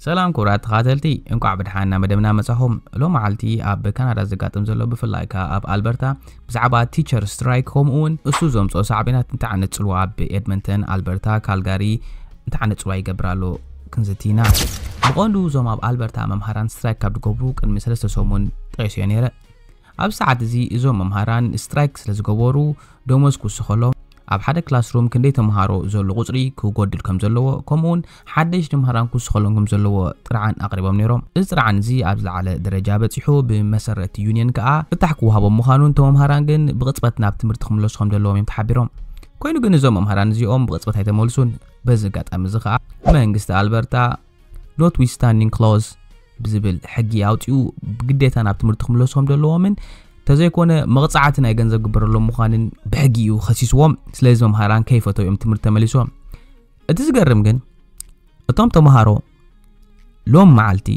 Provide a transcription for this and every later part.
ሰላም ክቡራት ተኻተልቲ፣ እንቋዕ ብድሓን ናብ መደብና መጻኹም። ሎም መዓልቲ ኣብ ካናዳ ዘጋጥም ዘሎ፣ ብፍላይ ከኣ ኣብ ኣልበርታ፣ ብዛዕባ ቲቸር ስትራይክ፣ ከምኡ እውን እሱ ዘምጽኦ ሳዕቤናት እንታይ ዓይነት ጽልዋ ኣብ ኤድመንተን፣ ኣልበርታ፣ ካልጋሪ እንታይ ዓይነት ጽልዋ ይገብር ኣሎ ክንዝቲ ኢና። ብቐንዱ እዞም ኣብ ኣልበርታ መምሃራን ስትራይክ ካብ ዝገብሩ ቅድሚ ሰለስተ ሰሙን ጠቒሰዮ ነይረ። ኣብ ሰዓት እዚ እዞም መምሃራን ስትራይክ ስለ ዝገበሩ፣ ደሞዝ ክውስኸሎም፣ ኣብ ሓደ ክላስሩም ክንደይ ተምሃሮ ዘሎ ቁጽሪ ክጎድል ከም ዘለዎ፣ ከምኡውን ሓደሽቲ መምህራን ክውስኸሎም ከም ዘለዎ ጥርዓን ኣቕሪቦም ነይሮም። እዚ ጥርዓን እዚ ኣብ ዝለዓለ ደረጃ በጺሑ፣ ብመሰረት ዩኒየን ከኣ ፍታሕ ክወሃቦም ምዃኑን፣ እቶም መምህራን ግን ብቕጽበት ናብ ትምህርቲ ክምለሱ ከም ዘለዎም እዮም ተሓቢሮም። ኮይኑ ግን እዞም መምህራን እዚኦም ብቕጽበት ኣይተመልሱን። በዚ ኣጋጣሚ እዚ ከኣ መንግስቲ ኣልበርታ ኖትዊስታንዲንግ ክሎዝ ብዝብል ሕጊ ኣውጺኡ፣ ብግዴታ ናብ ትምህርቲ ክምለሱ ከም ዘለዎምን፣ ተዘይኮነ መቕጻዕቲ ናይ ገንዘብ ግበረሎም ምዃንን ብሕጊ እዩ ከሲስዎም። ስለዚ መምሃራን ከይፈተው እዮም ትምህርቲ ተመሊሶም። እቲ ዝገርም ግን፣ እቶም ተምሃሮ ሎም መዓልቲ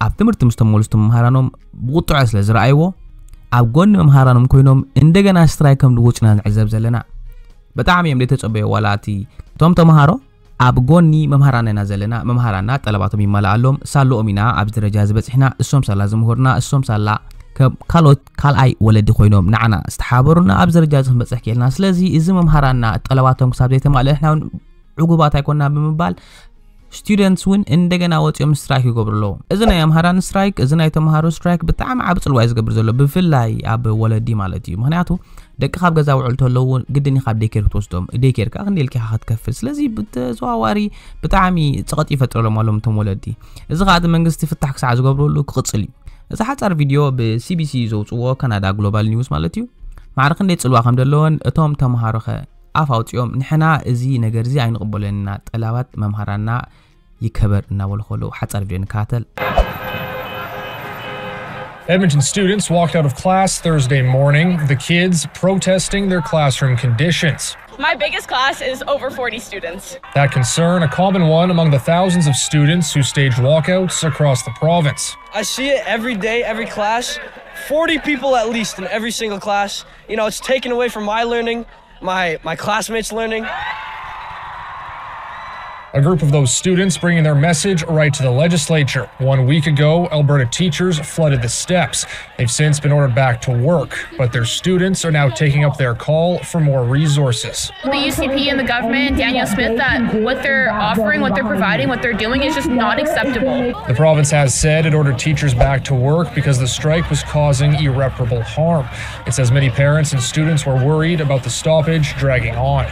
ኣብ ትምህርቲ ምስ ተመልሱ፣ መምህራኖም ብቁጥዐ ስለ ዝረኣይዎ፣ ኣብ ጎኒ መምህራኖም ኮይኖም እንደገና ስትራይክ ከም ዝወጹ ኢና ንዕዘብ ዘለና። ብጣዕሚ እዮም ዘይተጸበዩ። ዋላ እቲ፣ እቶም ተምሃሮ ኣብ ጎኒ መምህራንና ዘለና፣ መምህራንና ጠለባቶም ይመልኣሎም፣ ሳልኦም ኢና ኣብዚ ደረጃ ዝበጽሕና፣ እሶም ሳላ ዝምህሩና፣ እሶም ሳላ ከም ካልኦት ካልኣይ ወለዲ ኮይኖም ንዓና ዝተሓባበሩና፣ ኣብዚ ደረጃ እዚ ክንበጽሕ ክኢልና። ስለዚ እዚ መምህራንና ጠለባቶም ክሳብ ዘይተማልአ ንሕና እውን ዕጉባት ኣይኮንና ብምባል፣ ስቱደንትስ እውን እንደገና ወጺኦም ስትራይክ ይገብሩ ኣለዉ። እዚ ናይ መምህራን ስትራይክ፣ እዚ ናይ ተምሃሮ ስትራይክ ብጣዕሚ ዓቢ ጽልዋ እዩ ዝገብር ዘሎ፣ ብፍላይ ኣብ ወለዲ ማለት እዩ። ምኽንያቱ ደቂ ካብ ገዛ ውዕል ተለዉ ግድን ኢኻ ኣብ ዴይኬር ክትወስዶም። ዴይኬር ከኣ ክንደይ ኢልካ ኢኻ ክትከፍል። ስለዚ ብተዘዋዋሪ ብጣዕሚ ጸቕጢ ይፈጥረሎም ኣለዎም እቶም ወለዲ። እዚ ከኣ እቲ መንግስቲ ፍታሕ ክሳዕ ዝገብረሉ ክቕጽል እዩ። እዚ ሓጻር ቪድዮ ብ ሲ ቢ ሲ ዘውጽዎ ካናዳ ግሎባል ኒውስ ማለት እዩ። ማዕረ ክንደይ ጽልዋ ከም ዘለዎን እቶም ተምሃሮኸ ኣፍ ኣውጺኦም፣ "ንሕና እዚ ነገር እዚ ኣይንቕበሎን ኢና፣ ጠላባት መምሃራንና ይከበር" እናበሉ ከለዉ ሓጻር ቪድዮ ንከታተል። Edmonton students walked out of class Thursday morning, the kids protesting their classroom conditions. My biggest class is over forty students. That concern, a common one among the thousands of students who staged walkouts across the province. I see it every day, every class. forty people at least in every single class. You know, it's taken away from my learning, my, my classmates' learning. A group of those students bringing their message right to the legislature. One week ago, Alberta teachers flooded the steps. They've since been ordered back to work, but their students are now taking up their call for more resources. The U C P and the government and Danielle Smith, that what they're offering, what they're providing, what they're doing is just not acceptable. The province has said it ordered teachers back to work because the strike was causing irreparable harm. It says many parents and students were worried about the stoppage dragging on.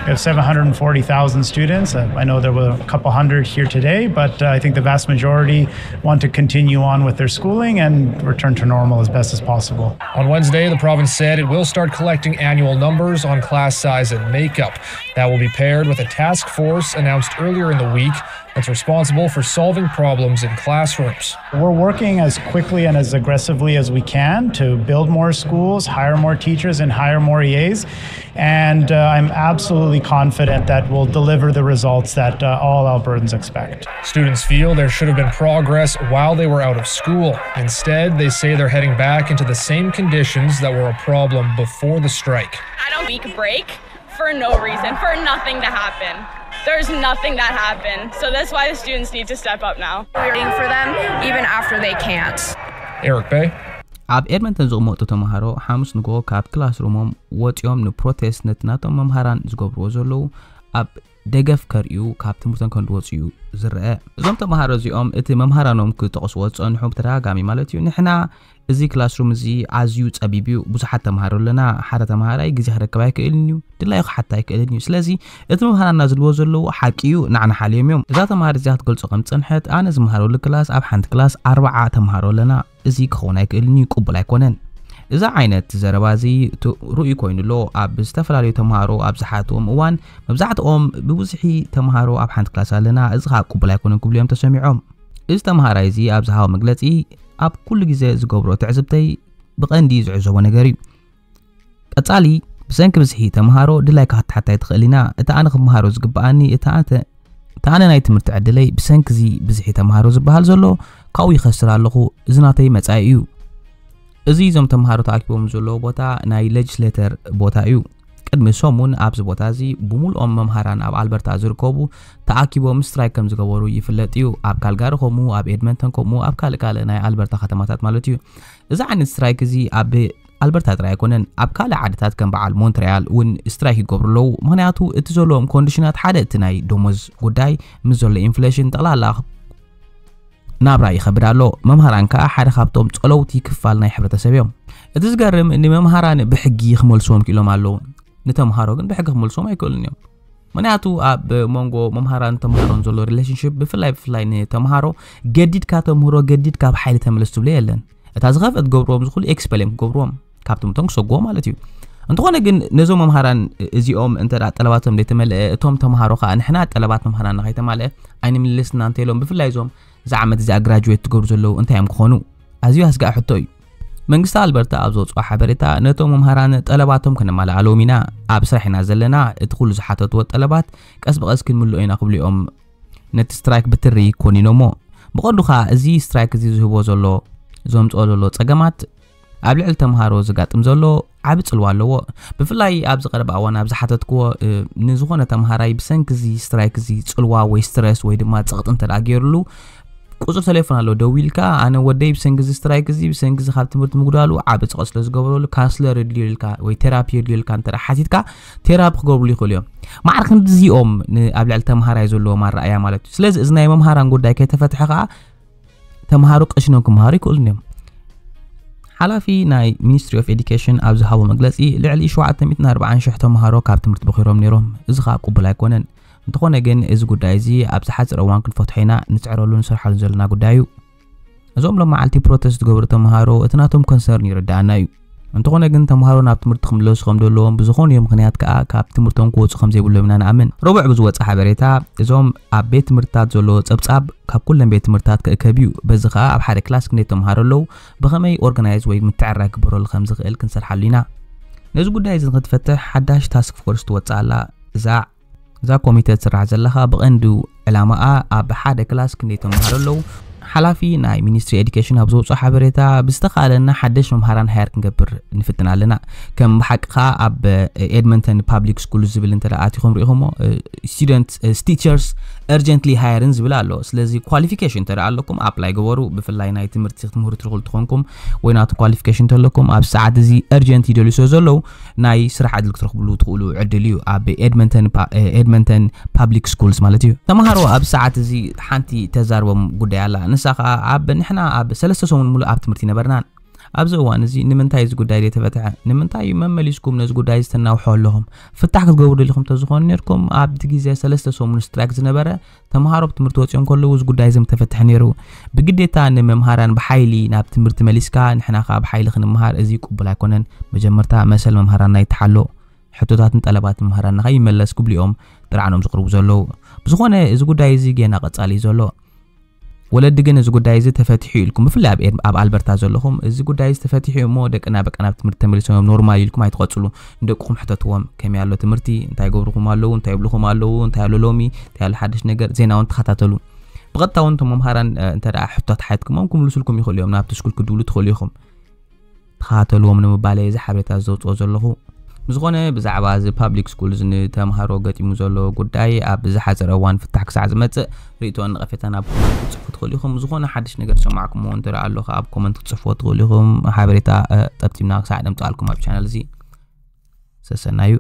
We have seven hundred forty thousand students. Uh, I know there were a couple hundred here today, but uh, I think the vast majority want to continue on with their schooling and return to normal as best as possible. On Wednesday, the province said it will start collecting annual numbers on class size and makeup. That will be paired with a task force announced earlier in the week that's responsible for solving problems in classrooms. We're working as quickly and as aggressively as we can to build more schools, hire more teachers, and hire more E As. And uh, I'm absolutely confident that we'll deliver the results that uh, all Albertans expect. Students feel there should have been progress while they were out of school. Instead, they say they're heading back into the same conditions that were a problem before the strike. I don't week break for no reason, for nothing to happen. There's nothing that happened. So that's why the students need to step up now. We're waiting for them even after they can't. Eric Bay. ኣብ ኤድመንተን ዝቕመጡ ተምሃሮ ሓሙስ ንግሆ ካብ ክላስሩሞም ወፂኦም ንፕሮቴስት ነቲ ናቶም መምሃራን ዝገብርዎ ዘለዉ ኣብ ደገፍ ከርእዩ ካብ ትምህርቶም ከም ዝወፁ እዩ ዝረአ። እዞም ተምሃሮ እዚኦም እቲ መምሃራኖም ክጠቕስዎ ዝፀንሑ ብተደጋጋሚ ማለት እዩ፣ "ንሕና እዚ ክላስሩም እዚ ኣዝዩ ፀቢብ እዩ፣ ብዙሓት ተምሃሮ ኣለና፣ ሓደ ተምሃራይ ግዜ ክረክብ ኣይክእልን እዩ፣ ድላዩ ክሓታ ኣይክእልን እዩ። ስለዚ እቲ መምሃራንና ዝብልዎ ዘለዉ ሓቂ እዩ፣ ንዓና ሓልዮም እዮም። እዛ ተምሃር እዚኣ ክትገልጾ ከም ዝጸንሐት፣ ኣነ ዝመሃረሉ ክላስ ኣብ ሓንቲ ክላስ ኣርባዓ ተምሃሮ ኣለና። እዚ ክኸውን ኣይክእልን እዩ፣ ቅቡል ኣይኮነን። እዚ ዓይነት ዘረባ እዚ ርኡይ ኮይኑ ኣሎ። ኣብ ዝተፈላለዩ ተምሃሮ ኣብ ዝሓትዎም እዋን መብዛሕትኦም ብብዝሒ ተምሃሮ ኣብ ሓንቲ ክላስ ኣለና፣ እዚ ከኣ ቅቡል ኣይኮነን" ክብሉ እዮም ተሰሚዖም። እዚ ተምሃራይ እዚ ኣብ ዝሃቦ መግለጺ፣ ኣብ ኩሉ ግዜ ዝገብሮ ትዕዝብተይ ብቐንዲ ዝዕዘቦ ነገር እዩ። ቀጻሊ፣ ብሰንኪ ብዝሒ ተምሃሮ ድላይካ ክትሓታ ኣይትኽእል ኢና። እቲ ኣነ ክመሃሮ ዝግብኣኒ፣ እቲ ኣነ እቲ ኣነ ናይ ትምህርቲ ዕድለይ ብሰንኪ እዚ ብዝሒ ተምሃሮ ዝበሃል ዘሎ ካብኡ ይኸስር ኣለኹ። እዚ ናተይ መጻኢ እዩ። እዚ እዞም ተምሃሮ ተኣኪቦም ዘለዎ ቦታ ናይ ሌጅስሌተር ቦታ እዩ። ቅድሚ ሰሙን ኣብዚ ቦታ እዚ ብምሉኦም መምሃራን ኣብ ኣልበርታ ዝርከቡ ተኣኪቦም ስትራይክ ከም ዝገበሩ ይፍለጥ እዩ። ኣብ ካልጋሪ ከምኡ፣ ኣብ ኤድመንተን ከምኡ፣ ኣብ ካልእ ካልእ ናይ ኣልበርታ ከተማታት ማለት እዩ። እዚ ዓይነት ስትራይክ እዚ ኣብ ኣልበርታ ጥራይ ኣይኮነን፣ ኣብ ካልእ ዓድታት ከም በዓል ሞንትሪያል እውን ስትራይክ ይገብሩ ኣለዉ። ምኽንያቱ እቲ ዘለዎም ኮንዲሽናት ሓደ እቲ ናይ ደሞዝ ጉዳይ ምስ ዘሎ ኢንፍሌሽን ጠቕላላ ናብራ ይኸብድ ኣሎ። መምሃራን ከኣ ሓደ ካብቶም ጸለውቲ ክፋል ናይ ሕብረተሰብ እዮም። እቲ ዝገርም ንመምሃራን ብሕጊ ክመልስዎም ክኢሎም ኣለዉ። ንተምሃሮ ግን ብሕጊ ክመልስዎም ኣይክእሉን እዮም። ምክንያቱ ኣብ መንጎ መምሃራን ተምሃሮን ዘሎ ሪሌሽንሽፕ ብፍላይ ብፍላይ ንተምሃሮ ገዲድካ ተምህሮ ገዲድካ ብሓይሊ ተመለስ ትብሎ የለን። እታ ዝኸፍአ ትገብርዎም ዝኽእሉ ኤክስፐል እዮም ክገብርዎም ካብ ትምህርቶም ክሰግዎ ማለት እዩ። እንተኾነ ግን ነዞም መምሃራን እዚኦም እንተ ደኣ ጠለባቶም ዘይተመልአ እቶም ተምሃሮ ከዓ ንሕና ጠለባት መምሃራና ከይተማልአ ኣይንምልስና እንተ ኢሎም ብፍላይ እዞም እዚ ዓመት እዚኣ ግራጅዌት ትገብሩ ዘለዉ እንታይ እዮም ክኾኑ? ኣዝዩ ኣስጋኢ ሕቶ እዩ። መንግስቲ ኣልበርታ ኣብ ዘውፅኦ ሓበሬታ ነቶም መምሃራን ጠለባቶም ከነማልኣሎም ኢና፣ ኣብ ስራሕ ኢና ዘለና፣ እቲ ኩሉ ዝሓተትዎ ጠለባት ቀስ ብቐስ ክንምልኦ ኢና ክብሉ እዮም ነቲ ስትራይክ ብትሪ ኮኒኖሞ። ብቐንዱ ኸኣ እዚ ስትራይክ እዚ ዝህቦ ዘሎ ዘምፅኦ ዘሎ ፀገማት ኣብ ልዕሊ ተምሃሮ ዝጋጥም ዘሎ ዓቢ ጽልዋ ኣለዎ። ብፍላይ ኣብዚ ቀረባ እዋን ኣብ ዝሓተትክዎ ንዝኾነ ተምሃራይ ብሰንኪ እዚ ስትራይክ እዚ ጽልዋ ወይ ስትረስ ወይ ድማ ጸቕጢ እንተ ደኣ ገይሩሉ ቁጽሪ ቴሌፎን ኣሎ ደዊልካ ኣነ ወደይ ብሰንኪ እዚ ስትራይክ እዚ ብሰንኪ እዚ ካብ ትምህርቲ ምጉዳሉ ዓቢ ጸቕጢ ስለ ዝገበረሉ ካንስለር የድልዮ ኢልካ ወይ ቴራፒ የድልዮ ኢልካ እንተ ደኣ ሓቲትካ ቴራፒ ክገብርሉ ይኽእሉ እዮም። ማዕረ ክንድዚኦም ኣብ ልዕሊ ተምሃራይ ዘለዎም ኣረኣያ ማለት እዩ። ስለዚ እዚ ናይ መምሃራን ጉዳይ ከይተፈትሐ ከኣ ተምሃሮ ቀሺኖም ክምሃሩ ይክእሉን እዮም። ሓላፊ ናይ ሚኒስትሪ ኦፍ ኤዲኬሽን ኣብ ዝሃቦ መግለጺ ልዕሊ ሸውዓተ ሚእትን ኣርባዓን ሽሕ ተምሃሮ ካብ ትምህርቲ በኺሮም ነይሮም። እዚ ከዓ ቅቡል ኣይኮነን። እንተኾነ ግን እዚ ጉዳይ እዚ ኣብ ዝሓፅር እዋን ክንፈትሖ ኢና፣ ንፅዕረሉ ንሰርሓሉ ዘለና ጉዳይ እዩ። እዞም ሎም መዓልቲ ፕሮቴስት ዝገብሩ ተምሃሮ እቲ ናቶም ኮንሰርን ይርዳኣና እዩ። እንተኾነ ግን ተምሃሮ ናብ ትምህርቲ ክምለሱ ከም ዘለዎም ብዝኾነ ምኽንያት ከኣ ካብ ትምህርቶም ክወፁ ከም ዘይብሎም ኢና ንኣምን። ረቡዕ ብዝወፀ ሓበሬታ እዞም ኣብ ቤት ትምህርትታት ዘለዎ ፀብፃብ ካብ ኩለን ቤት ትምህርትታት ክእከብ እዩ። በዚ ከኣ ኣብ ሓደ ክላስ ክንደይ ተምሃሮ ኣለዉ፣ ብኸመይ ኦርጋናይዝ ወይ ምትዕርራይ ክግበረሉ ከም ዝኽእል ክንሰርሓሉ ኢና። ነዚ ጉዳይ እዚ ንክትፈትሕ ሓዳሽ ታስክ ፎርስ ትወፅእ ኣላ። እዛ እዛ ኮሚተ ትስራሕ ዘለኻ ብቐንዱ ዕላማኣ ኣብ ሓደ ክላስ ክንደይ ተምሃሮ ኣለዉ ሓላፊ ናይ ሚኒስትሪ ኤዲኬሽን ኣብ ዘውፅኦ ሓበሬታ ብዝተኻእለና ሓደሽ መምሃራን ሃየር ክንገብር ንፍትን ኣለና። ከም ብሓቂ ከዓ ኣብ ኤድመንተን ፓብሊክ ስኩል ዝብል እንተ ኣቲኹም ሪኢኹሞ ስቱደንት ቲቸርስ እርጀንትሊ ሃየርን ዝብል ኣሎ። ስለዚ ኳሊፊኬሽን እንተ ኣለኩም ኣፕላይ ገበሩ። ብፍላይ ናይ ትምህርቲ ክትምህሩ ትኽእሉ ትኾንኩም ወይ ናቱ ኳሊፊኬሽን እንተለኩም ኣብ ሰዓት እዚ እርጀንት ይደልዩ ስለ ዘለዉ ናይ ስራሕ ዕድል ክትረኽብሉ ትኽእሉ ዕድል እዩ ኣብ ኤድመንተን ፓብሊክ ስኩልስ ማለት እዩ። ተምሃሮ ኣብ ሰዓት እዚ ሓንቲ ተዛርቦም ጉዳይ ኣላ። ንሳ ከዓ ኣብ ንሕና ኣብ ሰለስተ ሰሙን ሙሉእ ኣብ ትምህርቲ ነበርናን ኣብዚ እዋን እዚ ንምንታይ እዚ ጉዳይ ዘይተፈትሐ? ንምንታይ እዩ መመሊስኩም ነዚ ጉዳይ እዚ ተናውሖ ኣለኹም? ፍታሕ ክትገብሩ ደሊኹም ተዝኾኑ ነርኩም ኣብቲ ግዜ ሰለስተ ሰሙን ስትራይክ ዝነበረ ተምሃሮ ብትምህርቲ ወፂኦም ከለዉ እዚ ጉዳይ እዚ ምተፈትሐ ነይሩ። ብግዴታ ንመምሃራን ብሓይሊ ናብ ትምህርቲ መሊስካ ንሕና ከዓ ብሓይሊ ክንምሃር እዚ ቅቡል ኣይኮነን። መጀመርታ መሰል መምሃራንና ይተሓሎ። ሕቶታትን ጠለባት መምህራንና ከይመለስ ክብሉ እዮም ጥርዓኖም ዝቕርቡ ዘለዉ። ብዝኾነ እዚ ጉዳይ እዚ ጌና ቀጻሊ እዩ ዘሎ። ወለዲ ግን እዚ ጉዳይ እዚ ተፈቲሑ ኢልኩም ብፍላይ ኣብ ኤድ- ኣብ ኣልበርታ ዘለኹም እዚ ጉዳይ እዚ ተፈቲሑ እሞ ደቅና በቃ ናብ ትምህርቲ ተመሊሶም እዮም ኖርማል ኢልኩም ኣይትቐጽሉ። ንደቅኹም ሕተትዎም ከመይ ኣሎ ትምህርቲ እንታይ ገብርኹም ኣለዉ እንታይ ይብልኹም ኣለዉ እንታይ ኣሎ ሎሚ እንታይ ኣሎ ሓድሽ ነገር ዜና እውን ተኸታተሉ። ብቐጥታ እውን እቶም መምሃራን እንተ ደኣ ሕቶታት ሓትኩሞም ክምልሱልኩም ይኽእሉ እዮም ናብቲ ስኩል ክድውሉ ትኽእሉ ኢኹም። ተኸታተልዎም ንምባል እየ እዚ ሓበሬታ ዘውፅኦ ዘለኹ። ብዝኾነ ብዛዕባ እዚ ፓብሊክ ስኩልስ ንተምሃሮ ገጢሙ ዘሎ ጉዳይ ኣብ ዝሓፀረ እዋን ፍታሕ ክሳዕ ዝመፅእ ርእይቶን ነቐፌታን ኣብ ኮመንት ክትፅፉ ትኽእሉ ኢኹም። ዝኾነ ሓድሽ ነገር ዝሰማዕኩምዎ እንተ ኣሎ ኣብ ኮመንት ክትፅፍዎ ትኽእሉ ኢኹም። ሓበሬታ ጠብጢብና ክሳዕ ነምፅኣልኩም ኣብ ቻነል እዚ ሰሰናዩ።